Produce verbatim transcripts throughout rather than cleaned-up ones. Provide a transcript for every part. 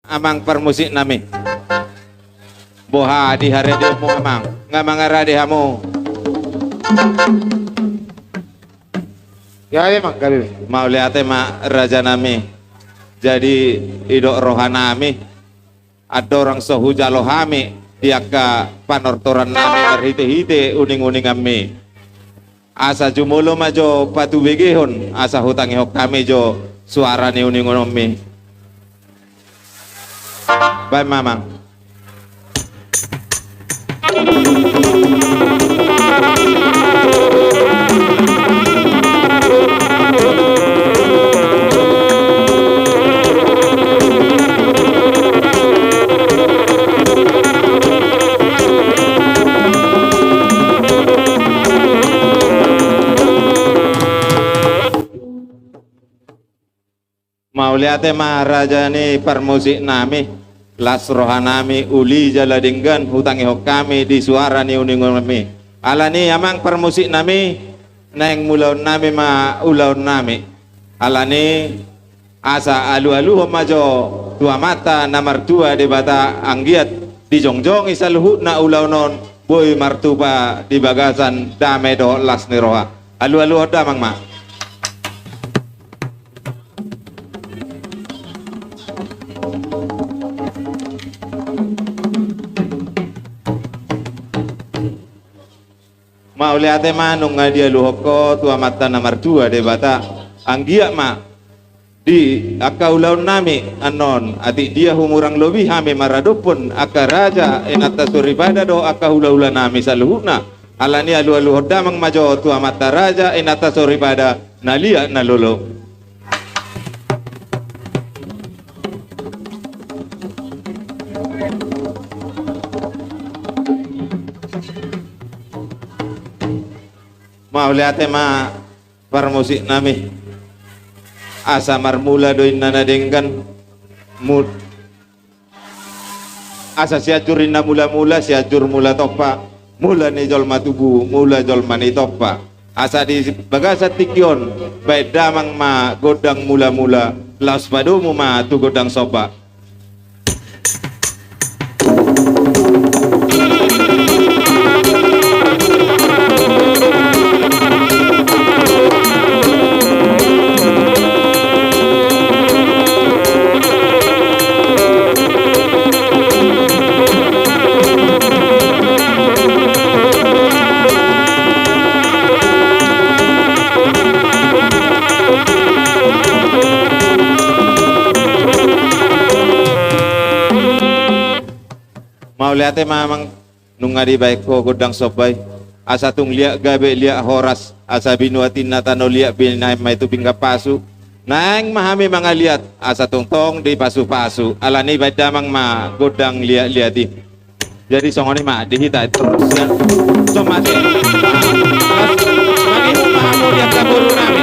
Amang parmusik nami. Boha di haradeonmu amang, nga mangarade hamu? Gabe ma, gabe. Mauliate ma raja nami. Jadi didok roha nami, andorang so hujalo hami di angka panortoran nami marhite-hite uning-uninganmi, asa jumolo ma jo patubegehon, asa hutangihon hami jo suara ni uning-uninganmi. Baen ma amang. Mauliate ma raja ni parmusik nami, las roha nami uli jala denggan hutangihon hami di suara ni uning-uninganmi. Alani amang parmusik nami, naeng mulaon nami ma ulaon nami. Alani asa alu-aluhon ma jo tu Amanta na martua Debata anggiat dijongjongi saluhutna ulaon on, boi martupa di bagasan dame dohot las ni roha. Alu-aluhon damang ma. Mauliate ma nunga dialuhon ho tu Amanta na martua Debata. Anggiat ma di angka ulaon nami annon, atik dia humurang lobi hami maradophon angka raja inanta soripada dohot angka hula-hula nami saluhutna. Alani alu-aluhon damang ma jo tu Amanta raja inanta soripada na liat na lolo. Mauliate ma parmusik nami. Asa marmula do inna na denggan. Mu- Asa Sianjur inna mula-mula, Sianjur mula tompa, mula ni jolma tubu, mula jolma ni tompa. Asa di bagasan tingki on, baen damang ma gondang mula-mula, laos padomu ma tu gondang somba. Mauliate ma amang. Nunga dibaen ho gondang somba i, asa tung liat gabe liat horas, asa binuat inna tano liat binaen ma i tu pinggan pasu. Naeng ma hami mangaliat, asa tongtong dipasu-pasu. Alani baen damang ma gondang liat-liat i. Jadi songon i ma di hita terus ya. Somba i. Mangihut ma hamu di angka boru nami.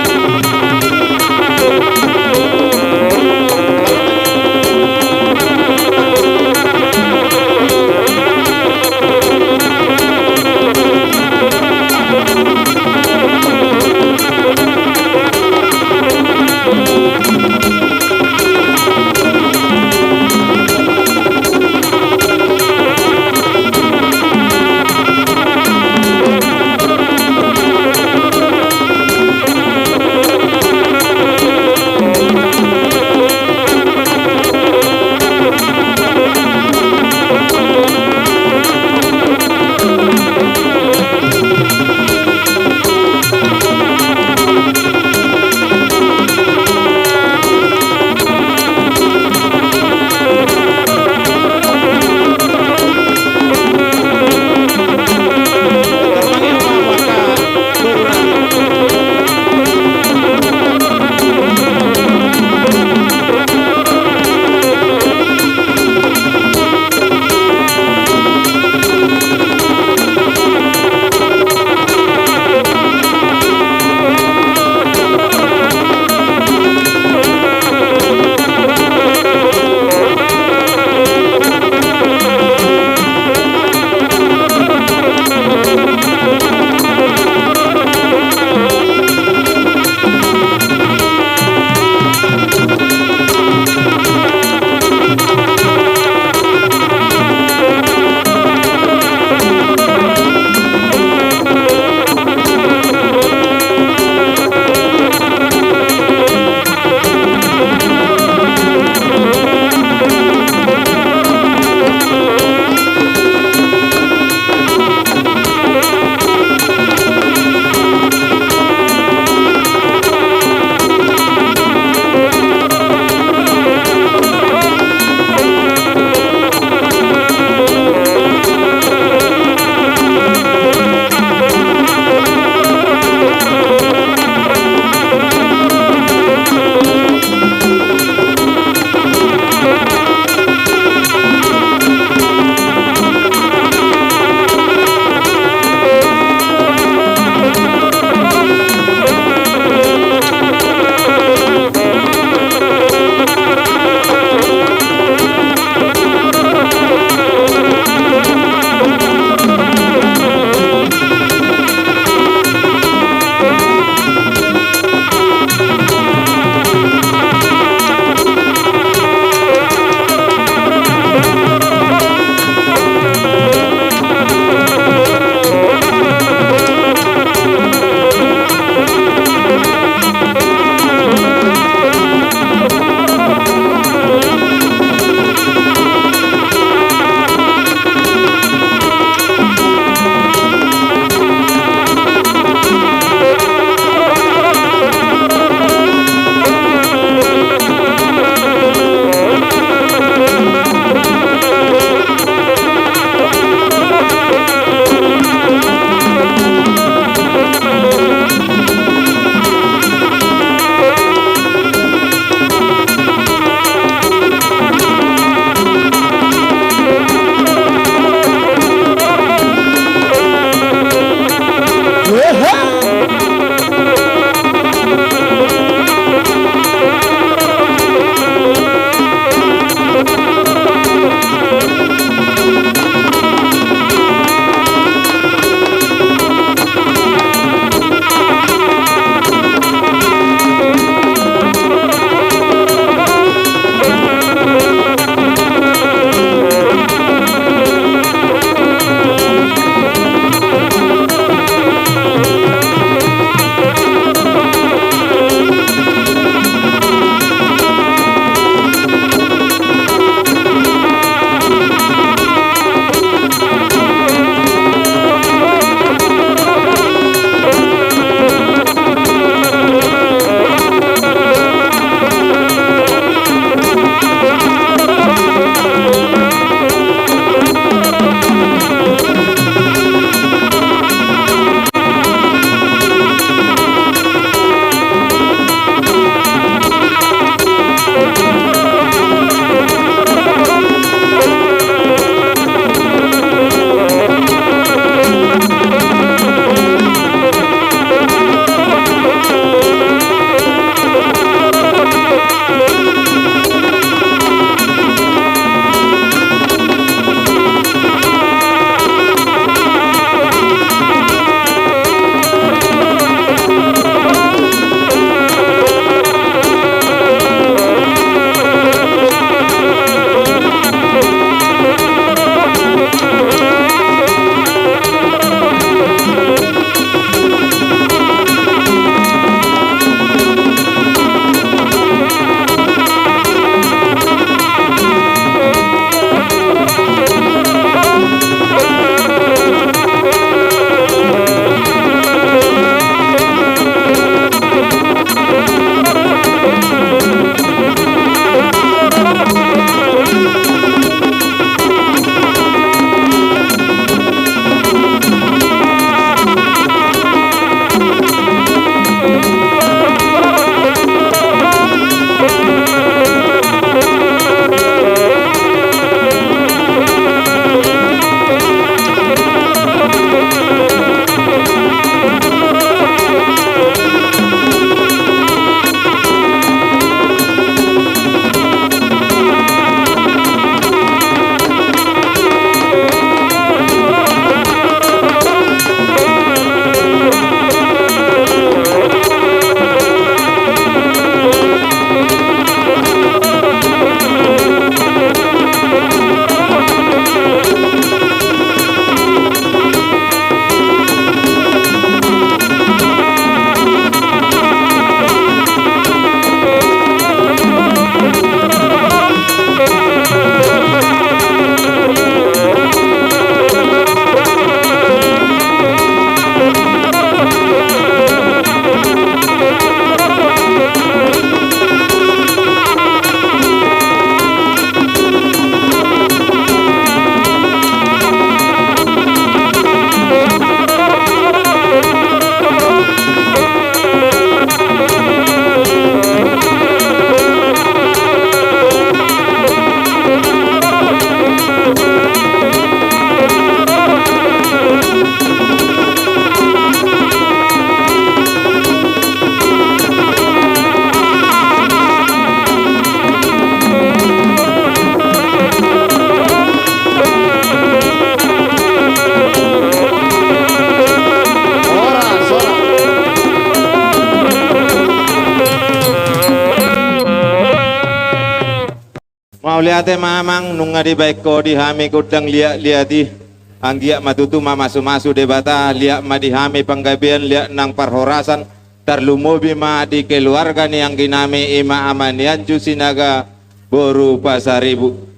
Mauliate ma amang, nunga dibaen ho di hami gondang liat-liat i. Anggiat ma tutu mamasumasu Debata, liat ma di hami panggabean, liat nang parhorasan, tarlumobi ma di keluarga ni anggi nami, i ma Ama Nianju Sinaga boru Pasaribu.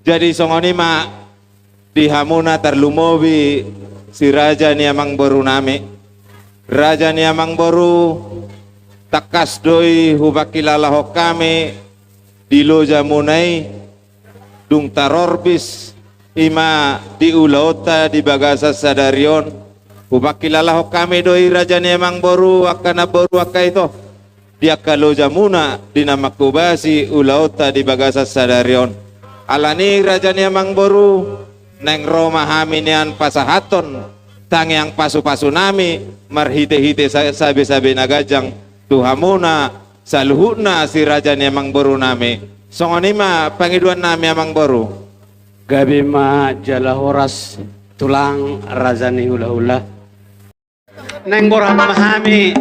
Jadi songon i ma di hamuna, tarlumobi si raja ni amangboru nami. Raja ni amangboru, tangkas do i hupangkilalahon hami di lojamuna i, dung tarorbis i ma di ulaonta di bagasan sadari on. Hupangkilalahon hami do i raja ni amangboru, angka namboru, angka ito, di angka lojamuna di na manghobasi ulaonta di bagasan sadari on. Alani i raja ni amangboru, naeng ro ma hami nian pasahathon tangiang pasupasu nami marhitehite sa-, sabesabe na ganjang tu hamuna saluhutna si raja ni amangboru nami. Songon i ma pangidoan nami amangboru. Gabe ma jala horas tulang raja ni hulahula. Naeng borhat ma hami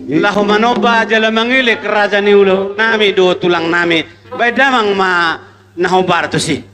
laho manomba jala mangelek raja ni hulahula nami dohot tulang nami. Baen damang ma na hombar tusi.